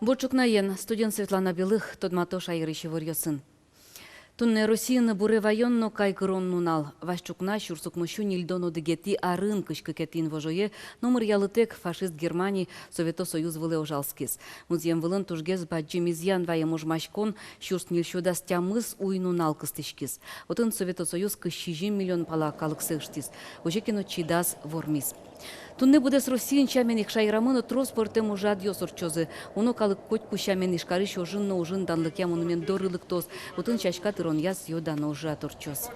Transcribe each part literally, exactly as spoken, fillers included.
Бур ӵукнаен! Студиын Светлана Белых. Тодмато шаерысь иворъёсын. Туннэ Россиын буре ваён но кайгырон нунал. Вазь ӵукна сюрс укмыссю ньыльдон одӥгетӥ арын кызь кыкетӥ инвожое номыр ялытэк фашист Германи Совето Союз вылэ ожалскиз. Музъем вылын тужгес бадӟым изъян ваем ожмаськон сюрс ньыльсю дас тямыс уй-нунал кыстӥськиз. Отын Совето Союз кызь сизьым миллион пала калыксэ ыштӥз. Озьы ке но чидаз, вормиз. Туннэ быдэс Россиын сямен ик шаерамы но трос пӧртэм ужрадъёс ортчозы. Уно калык котьку сямен Ижкарысь ожын но ужын данлыкъя монумент доры лыктоз. Отын сяська тыронъя сӥё-дано ужрад ортчоз.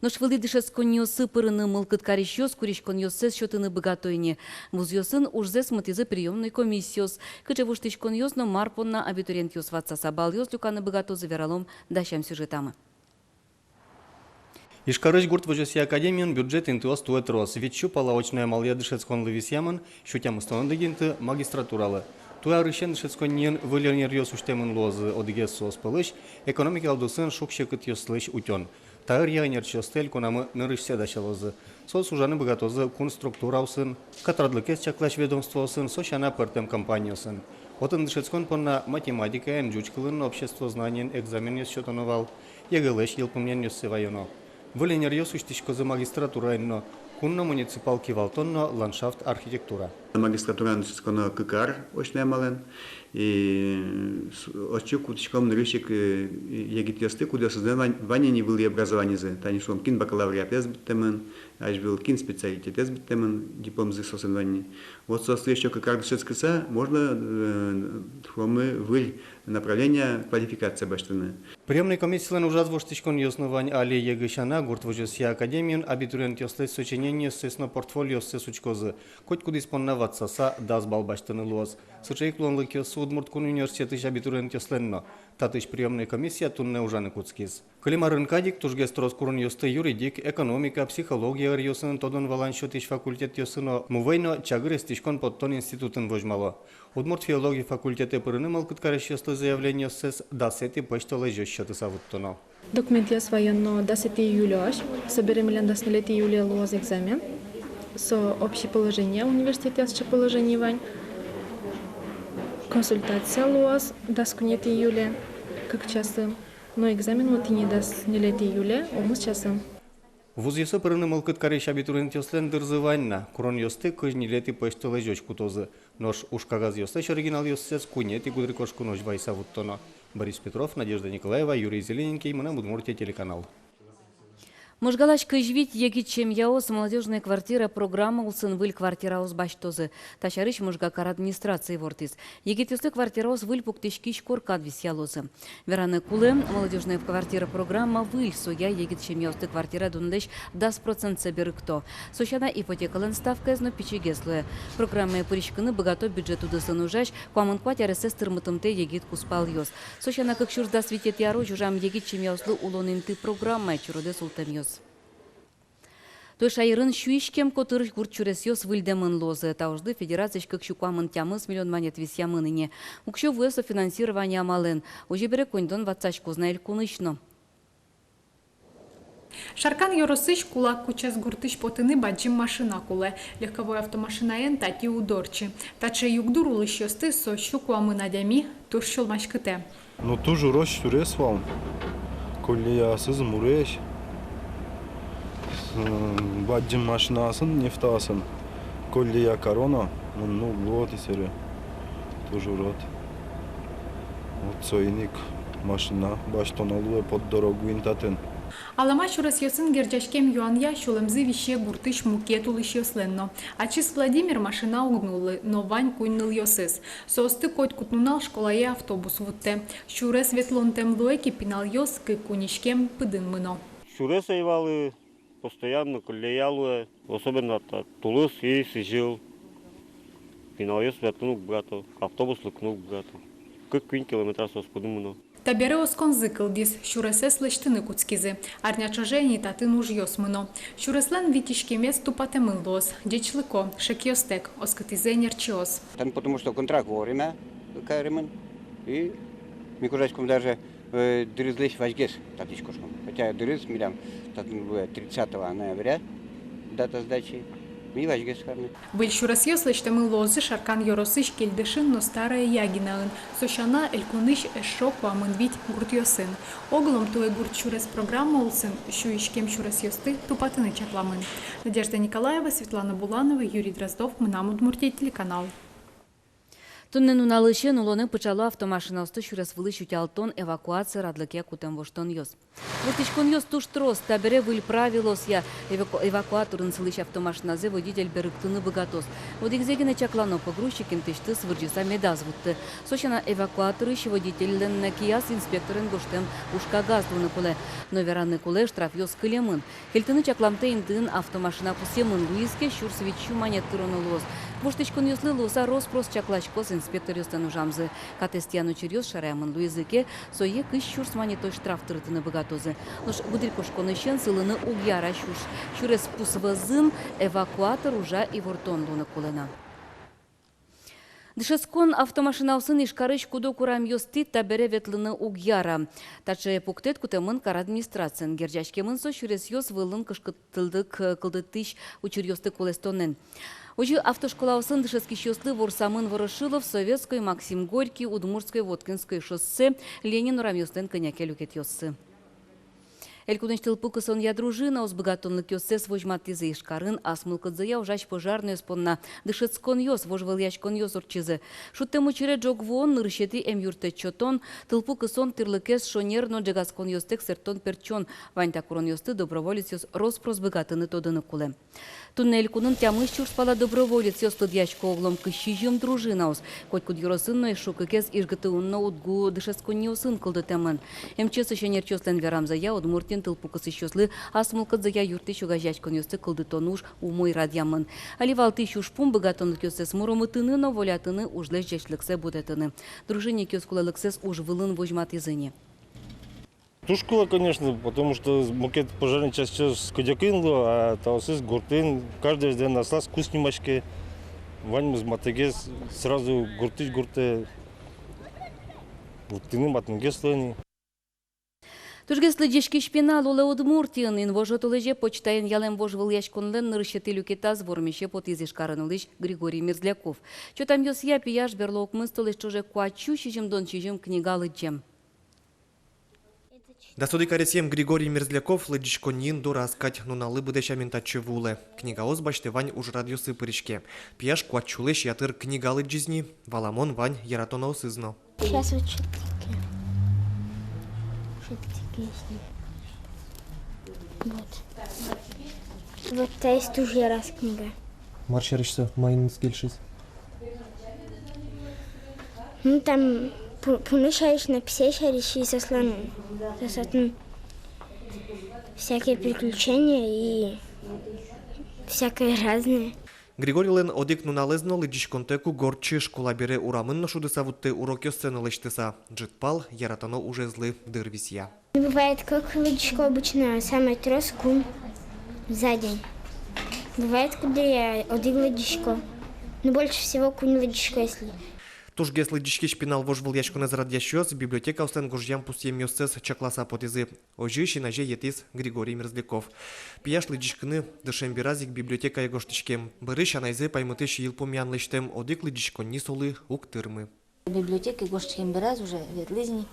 Нош вылӥ дышетсконниосы пырыны мылкыд карисьёс куриськонъёссэс сётыны быгато ини. Вузъёсын ужзэс мытӥзы приёмной комиссиос. Кыӵе воштӥськонъёс но мар понна абитуриентъёс ватсаса балъёс люканы быгатозы, вералом дасям сюжетамы. Ижкарысь гурт возёсъя академиын бюджет интыос туэ трос. Витьсю пала очной амалъя дышетсконлы висъямын, сю тямыстон одӥг инты — магистратуралы. Туэ арысен дышетсконниын выль ӧнеръёс усьтэмын луозы, одӥгез соос пӧлысь — экономика удысын шуг-секытъёслэсь утён. Та ӧръя ӧнерчиосты элькунамы нырысьсэ дасялозы. Соос ужаны быгатозы кун структураосын, катрадлыкез чаклась ведомствоосын, со сяна пӧртэм компаниосын. Отын дышетскон понна математикаен, ӟуч кылын но обществознаниен экзаменъёс сётоно вал, ЕГЭ-лэсь йылпумъянъёссэ ваёно. Выль ӧнеръёс усьтӥськозы магистратураын но: кун но муниципал кивалтон но ландшафт архитектура. Магистратураын дышетсконо кык ар очной амалэн. И с-, отчы кутӥськом нырысь ик, э, егитъёсты, кудъёсызлэн вань, вань ини вылӥ образованизы. Тани шуом, кин бакалавриатэз быдтэмын, азьвыл кин специалитетэз быдтэмын, дипломзы соослэн вань ини. Вот соослы ещё кык ар дышетскыса, можно, э, шуомы, выль направления, квалификация басьтыны. Приёмной комиссилэн ужаз воштӥськонъёс но вань. Али ЕГЭ сяна гурт возёсъя академиын абитуриентъёслэсь сочинениоссэс но портфолиоссэс учкозы. Котькудӥз понна ватсаса дас балл басьтыны луоз. Сыӵе ик луонлыкъёссы Удмурт кун университетысь абитуриентъёслэн но. Татысь приёмной комиссия туннэ ужаны кутскиз. Кылем арын кадь ик тужгес трос куронъёсты юридик, экономика, психология ӧръёсын, тодон-валан сётӥсь факультетъёсы но, мувӧй но чагыр эстӥськон поттон институтын возьмало. Удмурт филология факультетэ пырыны мылкыд карисьёслы заявлениоссэс дасэтӥ пӧсьтолэзёзь сётыса вуттоно. Документъёс ваёно дасэтӥ июлёозь, собере милям дас ньылетӥ июле луоз экзамен. Со общий положение, университетъя сыӵе положение вань. Консультация луоз дас куинетӥ июле кык часын. Но экзамен вот ини дас ньылетӥ июле укмыс часын. Вузъёсы пырыны мылкыд карись абитуриентъёслэн дырзы вань на. Куронъёсты кызь ньылетӥ пӧсьтолэзёзь кутозы. Нош ужкагазъёслэсь оригиналъёссэс куинетӥ гудырикошконозь вайыса вуттоно. Борис Петров, Надежда Николаева, Юрий Зелененький, «Мынам Удмуртие» телеканал. Можгалась кызь вить егит семьяос «Молодёжная квартира» программа улсын выль квартираос басьтозы. Та сярысь Можга кар администрация ивортӥз. Егитъёслы квартираос выль пуктӥськись коркад висъялозы. Вераны кулэ, «Молодёжная квартира» программа выль, соя егит семьяосты квартира дунлэсь дас процентсэ берыкто. Со сяна ипотекалэн ставкаез но пичигес луэ. Программае пыриськыны быгато бюджет удысын ужась куамын куать аресэз тырмытымтэ егит кузпалъёс. Со сяна кык сюрс дас витетӥ арозь ужам егит семьяослы улон инты программае черодэз ултэмъёс. Туэ шаерын сю иськем котырысь гурт сюресъёс выльдэмын луозы. Та ужлы федерациысь кык сю куамын тямыс миллион манет висъямын ини. Уксё вуэ софинансирование амалэн. Озьы бере, коньдон ватсаськоз на элькунысь но. Шаркан ёросысь Кулак-Кучес гуртысь потыны бадӟым машина кулэ. Легковой автомашинаен татӥ уд ортчы. Таӵе югдур улӥсьёсты, со сю куамын адями, туж сюлмаськытэ. Ну, туж урод сюрес вал. Колеяосыз муресь. М, бадӟым машинаосын, нефтаосын колея кароно, мыныны уг луы отӥ сэре. Туж урод. Вот соин ик машина басьтоно луэ под дорогуен татын. Алама сюресъёсын герӟаськем юанъя сюлэмзы висе гуртысь мукет улӥсьёслэн но. Ачиз Владимир машина уг нуллы, но вань куинь нылъёсыз. Соосты котькуд нунал школае автобус вуттэ. Сюрес ветлонтэм луэ ке, пиналъёс кык-куинь иськем пыдын мыно. Сюрес ӧй вал, постоянно колея луэ, особенно та тулыс и сӥзьыл. Пиналъёс ветлыны уг быгато, автобус лыктыны уг быгато. Кык-куинь километра соос пыдын мыно. Табере осконзы кылдӥз, сюресэз лэсьтыны кутскизы. Арня ӵоже ини татын ужъёс мыно. Сюреслэн вить иськемез тупатэмын луоз. Ӟечлыко, шекъёстэк, оскытӥзы ӧнерчиос. Тани потому что контракт вовремя каремын. И ми кожаськом даже, э, дырызлэсь вазьгес татысь кошком. Хотя дырыз милям татын луэ тридцатого ноября, дата сдачи. Ми вазьгес карны. Выль сюресъёс лэсьтэмын луозы Шаркан ёросысь Кельдышын но Старое Ягиноын. Со сяна, элькунысь эшшо куамын вить гуртъёсын. Оглом туэ гурт сюрес программа улсын сю иськем сюресъёсты тупатыны чакламын. Надежда Николаева, Светлана Буланова, Юрий Дроздов, «Мынам Удмуртие» телеканал. Туннэ нуналысен улонэ пыӵало автомашинаосты сюрес вылысь утялтон, эвакуация, радлыкъя кутэм воштонъёс. Воштӥськонъёс туж трос. Табере выль правилоосъя эваку-, эвакуаторын сылӥсь автомашиназэ водитель берыктыны быгатоз. Одӥгзэ гинэ чаклано: погрузчик интысьтыз вырӟыса медаз вутты. Со сяна, эвакуаторысь водительлэн но кияз инспекторен гожтэм ужкагаз луыны кулэ. Но вераны кулэ, штрафъёс кылемын. Кельтыны чакламтэ интыын автомашина пусъемын луиз ке, сюрс вить сю манет тыроно луоз. Воштӥськонъёслы луыса рос-прос чакласькоз инспекторъёслэн ужамзы. Катэз тӥян учыръёс шараямын луизы ке, сое кызь сюрс манетозь штраф тырытыны быгатозы. Нош гудырикошконысен сылыны уг яра сюрс. Сюрес пус вӧзын эвакуатор ужа ивортон луыны кулэ на. Дышетскон автомашинаосын Ижкарысь куд-ог урамъёстӥ табере ветлыны уг яра. Таӵе пуктэт кутэмын кар администрациен. Герӟаськемын со сюресъёс вылын кышкытлык, э, кылдытӥсь учыръёсты кулэстонэн. Озьы автошколаосын дышетскисьёслы ворсамын Ворошилов, Советской, Максим Горький, Удмуртской, Воткинской шоссе, Ленин урамъёслэн кӧня ке люкетъёссы. Элькунысь тылпу кысонъя дружинаос быгатонлыкъёссэс возьматӥзы. Ижкарын ас мылкыдзыя ужась пожарнойёс понна дышетсконъёс, вожвылъяськонъёс ортчизы. Шудтэм учыре ӝог вуон, нырысетӥ эмъюрттэт сётон, тылпу кысон тӥрлыкез шонер но ӝегаськонъёстэк сэрттон-пертчон — вань та куронъёсты доброволецъёс рос-прос быгатыны, тодыны кулэ. Туннэ элькунын тямыс сюрс пала доброволецъёс лыдъясько. Оглом кызь сизьым дружинаос. Котькуд ёросын но эшшо кыкез ИжГТУ-ын но УдГУ дышетсконниосын кылдытэмын. МЧС-ысь ӧнерчиослэн верамзыя, Удмуртиын тылпу кысӥсьёслы ас мылкыдзыя юрттӥсь огазеяськонъёсты кылдытон уж умой радъямын. Али валтӥсь ужпум — быгатонлыкъёссэс муромытыны но волятыны, ужлэсь ӟечлыксэ будэтыны. Дружинникъёс кулэлыксэс уж вылын возьматӥзы ни. Туж кулэ, конечно, потому что мукет пожарный частьёс кыдёкын луо, а таосыз гуртын, каждый азьлэн аслаз кус нимаське. Ваньмыз матынгес сразу гуртысь гуртэ вуттыны, матынгес луэ ни. Тужгес лыдӟиськись пинал улэ Удмуртиын. Инвожо толэзе почтаен ялэм вожвылъяськонлэн нырысетӥ люкетаз вормисе потӥз Ижкарын улӥсь Григорий Мерзляков. Чотамъёсъя, пияш берло укмыс толэзь ӵоже куать сю сизьымдон сизьым книга лыдӟем. Дас одӥг аресъем Григорий Мерзляков лыдӟиськонниын дораз кадь. Нуналлы быдэ сямен татчы вуылэ. Книгаос басьтэ вань ужрадъёсы пыриське. Пияш куать сюлэсь ятыр книга лыдӟиз ни, валамон, вань яратоноосыз но. Сейчас вот шептики. Шептики есть. Вот. Вот та есть тоже раз книга. Мар сярысь со, маин кельшиз? Ну, там пу-, пуны сярысь но, писэ сярысь, и соослэн, соос отын всякие приключения и всякое разное. Григорийлэн одӥг нуналэз но лыдӟиськонтэк уг ортчы. Школа бере урамын но шудыса вуттэ, урокъёссэ но лэсьтыса. Ӝытпал яратоно ужезлы дыр висъя. Бывает, кык лыдӟисько обычно, самый трос куинь за день. Бывает, куддыръя одӥг лыдӟисько. Но больше всего куинь лыдӟисько, если. Тужгес лыдӟиськись пинал вожвылъяськонэз радъясьёс библиотекаослэн гожъям пусъемъёссэс чакласа потӥзы. Озьы син азе йӧтӥз Григорий Мерзляков. Пияш лыдӟиськыны дышем бераз ик библиотекае гожтӥськем. Бӧрысь анайзэ паймытӥсь йылпумъян лэсьтэм одӥг лыдӟиськонни солы уг тырмы. Библиотекае гожтӥськем бераз уже ветлӥз ни.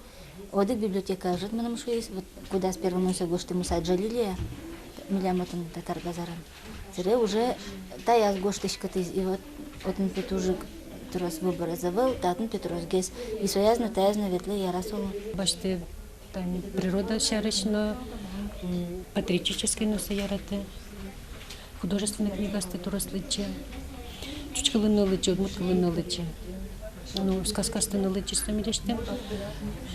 Одӥг библиотекае ӧжыт мыным шуиз, вот кудаз первой мон сое гожтӥ, мусо Джалилия, милям отын Татар базарын. Собере уже таяз гожтӥськытӥз, и вот отын пе туж ик трос выборез ӧвӧл, татын пе тросгес. И сояз но, таяз но ветлэ, яра солы. Басьтэ тани природа сярысь но, м, патриотической но со яратэ. Художественной книгаосты трос лыдӟе. Ӟуч кылын но лыдӟе, удмурт кылын но лыдӟе. Ну, сказкаосты но лыдӟиз со милесьтым.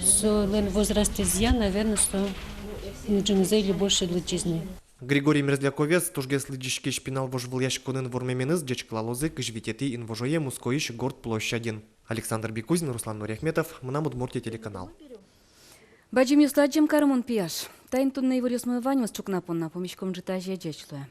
Солэн возрастэзъя, наверно, со ини ӝынызэ или больше лыдӟиз ни. Григорий Мерзляковез тужгес лыдӟиськись пинал вожвылъяськонын вормеменыз ӟечкылалозы кызь витетӥ инвожое Мускоысь Горд площадьын. Александр Бекузин, Руслан Нуриахметов, «Мынам Удмуртие» телеканал. Бадӟымъёслы адӟем карымон пияш. Таин туннэ иворъёсмы ваньмыз ӵукна понна. Пумиськом ӝытазе. Ӟеч луэ.